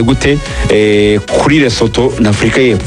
Gute kuri Lesotho na Afurika y'Epfo?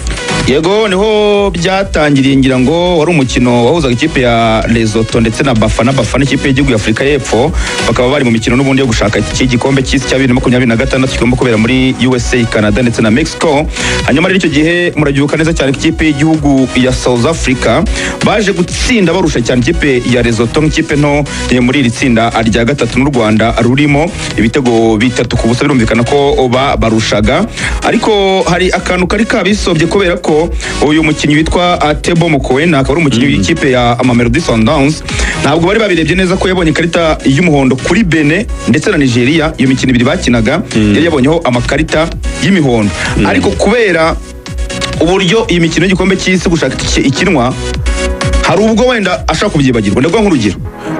Yego, niho byatangiriye. Ngira ngo wari umukino wahuzaga ikipe ya Lesotho ndetse na Bafana Bafana, ikipe y'igihugu ya Afurika y'Epfo. Bakaba bari mu mikino n'ubundi yo gushaka iki gikombe cy'isi cya 2026 kigomba kubera muri USA, Canada ndetse na Mexico. Hanyuma rero icyo gihe murabyibuka neza cyane ko ikipe y'igihugu ya South Africa baje gutsinda barusha cyane ikipe ya Lesotho nk'ikipe nto muri iri tsinda rya gatatu n'u Rwanda rurimo, ibitego 3-0. Birumvikana ko barushaga, ariko hari akantu kari kabisobye kubera ko uyu mukinnyi witwa Tebo Mokoena, akaba ari umukinnyi w'ikipe ya Mamelodi Sundowns, ntabwo bari babirebye neza ko yabonye ikarita y'umuhondo kuri Benin ndetse na Nigeria. Iyo mikino ibiri bakinaga yari yabonyeho amakarita y'imihondo, ariko kubera uburyo iyi mikino y'igikombe cy'isi gushaka itike ikinwa, hari ubwo wenda ashobora kubyibagirwa. Ndavuga nk'urugero,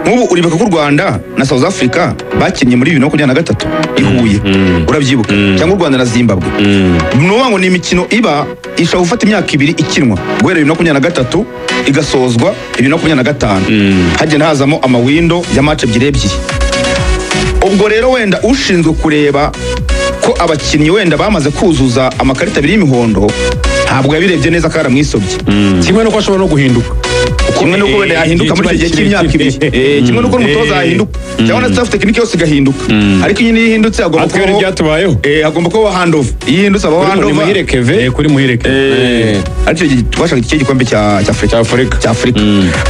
nk'ubu uribuka ko u Rwanda na South Africa bakinnye muri 2023 i Huye, urabyibuka? Cyangwa u Rwanda na Zimbabwe. Ni ukuvuga ngo ni imikino iba ishobora gufata imyaka 2 ikinwa, guhera 2023 igasozwa 2025, hagenda hazamo ama window ya match ebyiri ebyiri. Ubwo rero wenda ushinzwe kureba ko abakinnyi wenda bamaze kuzuza amakarita abiri y'imihondo ntabwo yabirebye neza, karamwisobye. Kimwe nuko ashobora no guhinduka. Kimwe nuko wenda yahinduka muri icyo gihe cy'imyaka 2, kimwe nuko n'umutoza yahinduka cyangwa na staff technique yose igahinduka. Ariko nyine iyo ihindutse hagomba Natwe kubaho byatubayeho. Hagomba kubaho handover. Iyo ihindutse habaho Kuri handover. Muhire Keve. Kuri Muhire Keve. Ariko icyo gihe twashaka iki gikombe cya Afurika. Cya Afurika. Cya Afurika.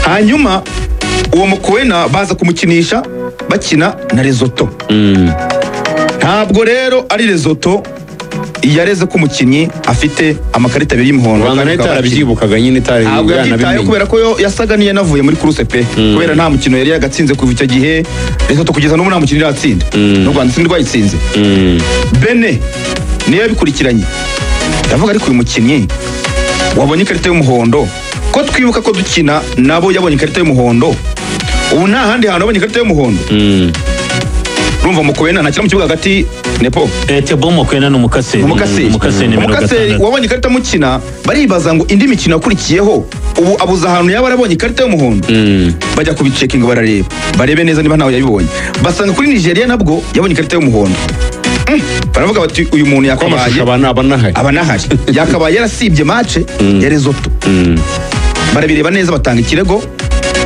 Hanyuma uwo Mokoena baza kumukinisha bakina na Lesotho. Ntabwo rero ari Lesotho yareze ko umukinnyi afite amakarita abiri y'imihondo. Rwanda nayo Kandi bakaba bakina. itarabyibukaga nyine, itari Ntabwo yabyitayeho yanabimenye. kubera ko yo yasaga n'iyanavuye muri course pe, kubera nta mukino yari yagatsinze kuva icyo gihe. Lesotho kugeza n'ubu nta mukino iratsinda, n'u Rwanda sindi rwayitsinze. Benin niyo yabikurikiranye, ndavuga, ariko uyu mukinnyi wabonye ikarita y'umuhondo, ko twibuka ko dukina nabo yabonye ikarita y'umuhondo, ubu nta handi hantu yabonye ikarita y'umuhondo? Urumva Mokoena ntakina mu kibuga hagati nepo. Tebo Mokoena ni umukaseri. Umukaseri. Umukaseri nimero Umukaseri 6. wabonye ikarita mukina, baribaza ngo indi mikino yakurikiyeho ubu abuze ahantu yaba yarabonye ikarita y'umuhondo. Bajya kubicekinga, barareba, barebe neza niba ntawe yabibonye. Basanga kuri Nigeria nabwo yabonye ikarita y'umuhondo. Baravuga bati uyu muntu Ko yakabaye amashusho aba anahari. Aba anahari, yakabaye yarasibye match ya Lesotho. Barabireba neza, batanga ikirego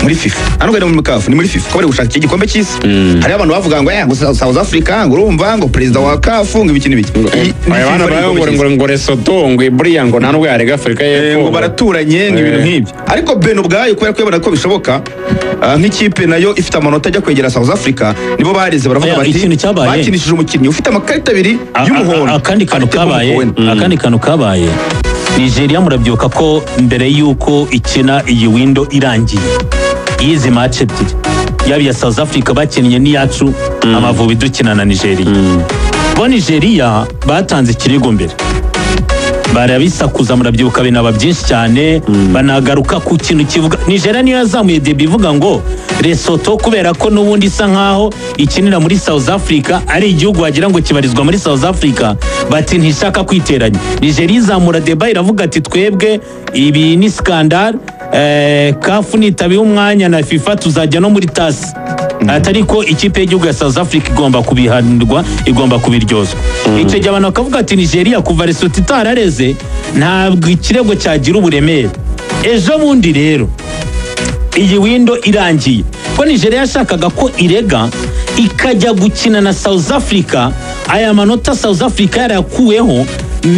muri FIFA. Hano ni muri CAF, ni muri FIFA, ko bari gushaka iki gikombe cy'isi. Hariho abantu bavuga ngo ngo South Africa, ngo urumva ngo perezida wa CAF, ngo ibiki n'ibiki. Ni Aya FIFA bana ari bayo igikombe ngo cy'isi. ngo Lesotho, ngo buriya ngo nta nubwo yarega Afurika y'Epfo. Ngo baraturanye, ngo ibintu nk'ibyo. Ariko Benin ubwayo, kubera ko yabona ko bishoboka, nk'ikipe nayo ifite amanota ajya kwegera South Africa, nibo bareze, baravuga Oya, bati ikintu cyabaye- bakinishije umukinnyi ufite amakarita abiri y'umuhondo. Akandi kantu Afite kabaye, Mokoena. akandi kantu kabaye, Nigeria murabyibuka ko mbere y'uko ikina iyi window irangiye y'izi match ebyiri, yaba iya South Africa bakinnye n'iyacu Amavubi dukina na Nigeria, bo Nigeria batanze ikirego mbere, barabisakuza, murabyibuka, binaba byinshi cyane. Banagaruka ku kintu kivuga Nigeria niyo yazamuye débat ivuga ngo Lesotho, kubera ko n'ubundi isa nkaho ikinira muri South Africa, ari igihugu wagira ngo kibarizwa muri South Africa, bati ntishaka kwiteranya. Nigeria izamura débat, iravuga ati twebwe ibi ni scandale, CAF nitabiha umwanya na FIFA tuzajya no muri TAS, atari ko ikipe y'igihugu ya South Africa igomba kubihanirwa, igomba kubiryozwa. Icyo gihe abantu bakavuga ati Nigeria kuva Lesotho itarareze ntabwo ikirego cyagira uburemere. Ejo bundi rero iyi window irangiye, ko Nigeria yashakaga ko irega ikajya gukina na South Africa, aya manota South Africa yarayakuweho,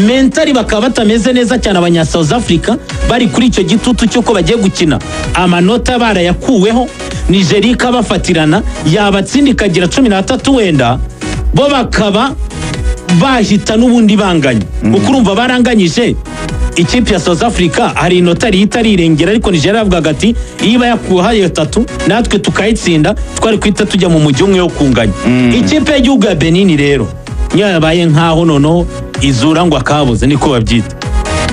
mentally bakaba batameze neza cyane, abanya South Africa bari kuri icyo gitutu cy'uko bagiye gukina amanota barayakuweho, Nigeria ikabafatirana, yabatsinda ikagira 13, wenda bo bakaba bahita n'ubundi banganya, kuko urumva baranganyije ikipe ya South Africa, hari inota rihita rirengera. Ariko Nigeria yavugaga ati iyo iba yakuweho ayo atatu natwe tukayitsinda, twari guhita tujya mu mujyi umwe wo kunganya. Ikipe y'igihugu ya Benin rero niyo yabaye nkaho noneho izura ngo akabuze, niko babyita,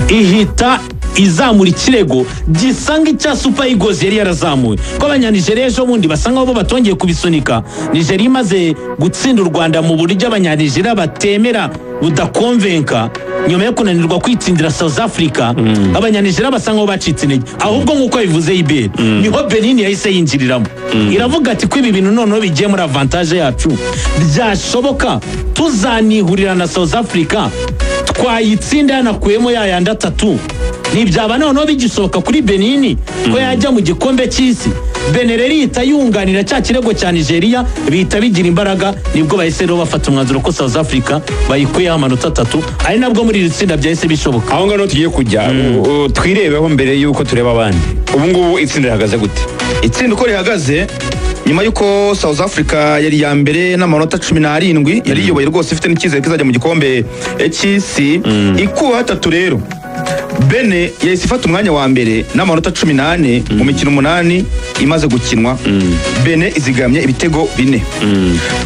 ihita Izamura ikirego gisa nk'icya Super Eagles yari yarazamuye, ko Abanyanigeriya ejo bundi basa nkaho bo batongeye kubisunika. Nigeria imaze gutsinda u Rwanda mu buryo Abanyanigeriya batemera, budakonvenka, nyuma yo kunanirwa kwitsindira South Africa, Abanyanigeriya basa nkaho bacitse intege. Ahubwo nk'uko bivuze iberi, niho Benin yahise yinjiriramo, iravuga ati ko ibi bintu noneho bigiye muri avantage yacu, byashoboka tuzanihurira na South Africa, twayitsinda yanakuyemo ya yandi atatu, ntibyaba noneho bigisohoka kuri Benin ko yajya mu gikombe cy'isi. Benin rero ihita yunganira cya kirego cya Nigeria, bihita bigira imbaraga. Nibwo bahise rero bafata umwanzuro ko South Africa bayikuyeho amanota 3, ari nabwo muri iri tsinda byahise bishoboka. Aho ngaho tugiye kujya, twirebeho mbere y'uko tureba abandi. Ubu ngubu itsinda rihagaze gute? Itsinda uko rihagaze, nyuma y'uko South Africa yari iya mbere n'amanota 17, yari iyoboye rwose, ifite n'icyizere ko izajya mu gikombe cy'isi, ikuwe 3 rero, Benin yahise ifata umwanya wa mbere n'amanota 14 mu mikino 8 imaze gukinwa. Benin izigamye ibitego 4.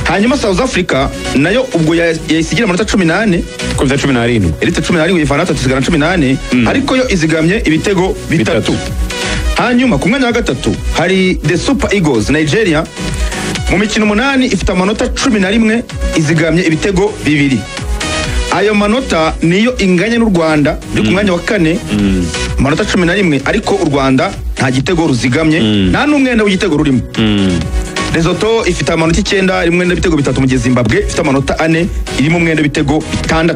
Hanyuma South Africa nayo ubwo yahise igira amanota 14. Ko bita 17. Elite 17, ivana 3, isigara 14, ariko yo izigamye ibitego 3. Hanyuma ku mwanya wa gatatu hari the Super Eagles, Nigeria, mu mikino 8 ifite amanota 11, izigamye ibitego 2. Ayo manota niyo inganya n'u Rwanda ruri ku mwanya wa kane, amanota 11, ariko u Rwanda nta gitego ruzigamye, nta n'umwenda w'igitego rurimo. Lesotho ifite amanota 9, irimo umwenda w'ibitego 3, mu gihe Zimbabwe ifite amanota 4, irimo umwenda w'ibitego 6.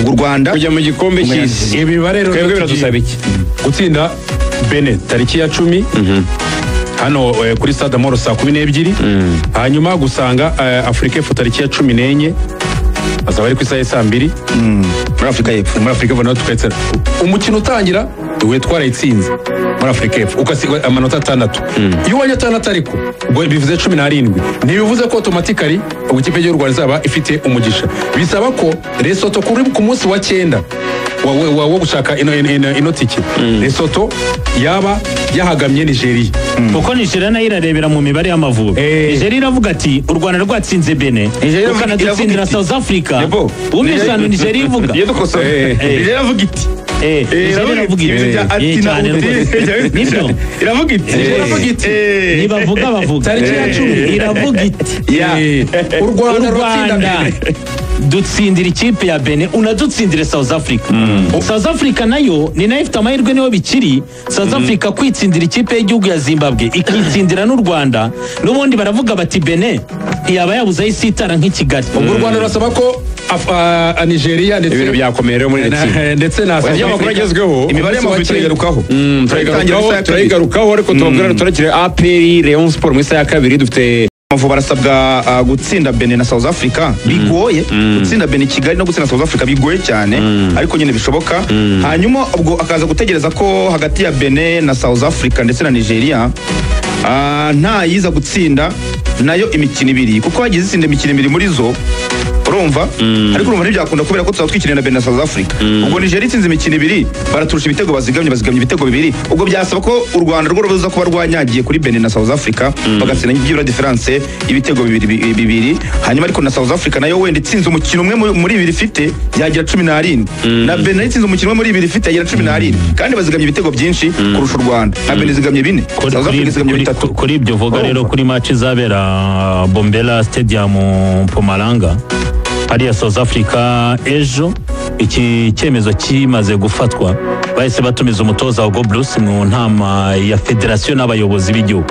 Ubwo u Rwanda kujya mu gikombe cy'isi. Imibare rero, Twebwe biradusaba iki? Gutsinda Benin tariki ya 10 hano kuri Stade Amahoro saa 12, hanyuma gusanga Afurika y'Epfo tariki ya 14, azaba ari ku isaha ya saa 2. Muri Afurika y'Epfo. Muri Afurika y'Epfo naho tukayitsinda. Umukino utangira duhuye twarayitsinze muri Afurika y'Epfo, ugasiga amanota 6. Iyo ubonye 6 ariko ubwo bivuze 17, ntibivuze ko automatically ubwo ikipe y'u Rwanda izaba ifite umugisha. Bisaba ko Lesotho kuri ku munsi wa 9 wo gushaka ino tike, Lesotho yaba yahagamye Nigeria. Kuko Nigeria nayo irarebera mu mibare y'Amavubi. Nigeria iravuga ati u Rwanda rwatsinze Benin, Nigeria rukanadutsindira iravuga iti- South Africa. Nebo. Wumvise ahantu Nigeria ivuga? Iyo dukosora, Nigeria iravuga iti Nigeria iravuga iti ibintu bya ati na cyane uti. rwose, nibyo. Iravuga iti. Iravuga iti. Ntibavuga, bavuga. Tariki ya 10. Iravuga iti Ya. U Rwanda u ruratsinda Rwanda Benin. dutsindira ikipe ya Benin, unadutsindire South Africa. South Africa nayo ni nayo ifite amahirwe, niyo bikiri South Africa kwitsindira ikipe y'igihugu ya Zimbabwe, ikitsindira n'u Rwanda, n'ubundi baravuga bati Benin ntiyaba yabuze aho isitara nk'i Kigali. Ubwo u Rwanda rurasaba ko Nigeria ndetse Ibintu byakomeye rero muri iri tsinda. ndetse na South Iyo amakuru Africa. agezweho, Imibare y'Amavubi turayigarukaho. Turayigarukaho, turayigarukaho, ariko tubabwira turakire APR Rayon Sport mu isaha ya 2 dufite. Amavubi barasabwa gutsinda Benin na South Africa. Bigoye gutsinda Benin i Kigali no gutsinda South Africa, bigoye cyane, ariko nyine bishoboka. Hanyuma ubwo akaza gutegereza ko hagati ya Benin na South Africa ndetse na Nigeria, nta yiza gutsinda nayo imikino 2, kuko hagize itsinda imikino 2 muri zo, urumva, ariko urumva ntibyakunda kubera ko tuzaba twikiniye na Benin na South Africa. Ubwo Nigeria itsinze imikino 2, baraturusha ibitego bazigamye, bazigamye ibitego 2. Ubwo byasaba ko u Rwanda rwo ruza kuba rwanyagiye kuri Benin na South Africa, bagatsinda byibura différence y'ibitego 2 2. Hanyuma ariko na South Africa nayo wenda itsinze umukino umwe muri 2 ifite, yagira 17, na Benin nayo itsinze umukino umwe muri 2 ifite, yagira 17, kandi bazigamye ibitego byinshi kurusha u Rwanda. Na Benin izigamye 4, South Africa izigamye 3. Kuri ibyo vuga rero, kuri match izabera Bombela Stadium Mpumalanga hariya South Africa ejo, iki cyemezo kimaze gufatwa bahise batumiza umutoza wa Go Blues mu nama ya federasiyo n'abayobozi b'igihugu.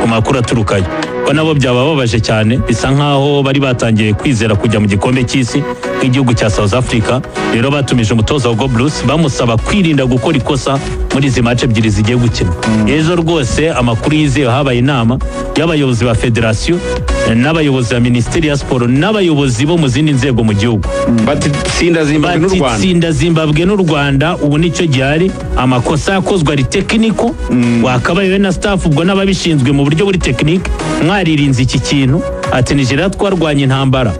Ku makuru aturukayo, ko nabo byabababaje cyane, bisa nkaho bari batangiye kwizera kujya mu gikombe cy'isi nk'igihugu cya South Africa. Rero batumije umutoza wa Go Blues, bamusaba kwirinda gukora ikosa muri izi match ebyiri zigiye gukina ejo. Rwose amakuru yizewe, habaye inama y'abayobozi ba federasiyo n'abayobozi ba minisiteri ya siporo n'abayobozi bo mu zindi nzego mu gihugu. Bati tsinda Zimbabwe n'u Bati Rwanda. tsinda Zimbabwe n'u Rwanda, ubu nicyo gihari. Amakosa yakozwe ari technical, wakabaye we na staff ubwo n'ababishinzwe mu buryo buri technique mwaririnze iki kintu. Ati Nigeria twarwanya intambara.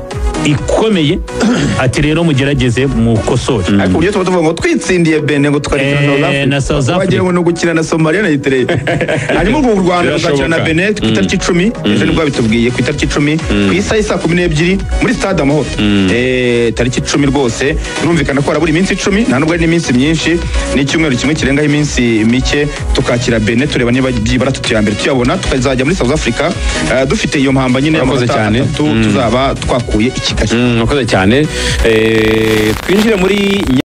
ikomeye. Ati rero mugerageze mukosore. Ariko uburyo tuba tuvuga ngo twitsindiye Benin, ngo tukarikina Na South Africa. Wagira ngo ni ugukina na Somalia na Eritrea. Hanyuma ubwo u Rwanda ruzakina na Birashoboka. Benin ku itariki 10, ejo nibwo babitubwiye, ku itariki 10, ku isaha y'i saa 12 muri Stade Amahoro. Tariki 10 rwose, birumvikana ko harabura iminsi 10, nta nubwo ari n'iminsi myinshi, ni icyumweru kimwe kirengaho iminsi mike, tukakira Benin, tureba niba byibura atatu ya mbere tuyabona, tukazajya muri South Africa dufite iyo mpamba nyine Urakoze y'amanota cyane. 3 tuzaba twakuye i Kigali. Urakoze cyane. Twinjire muri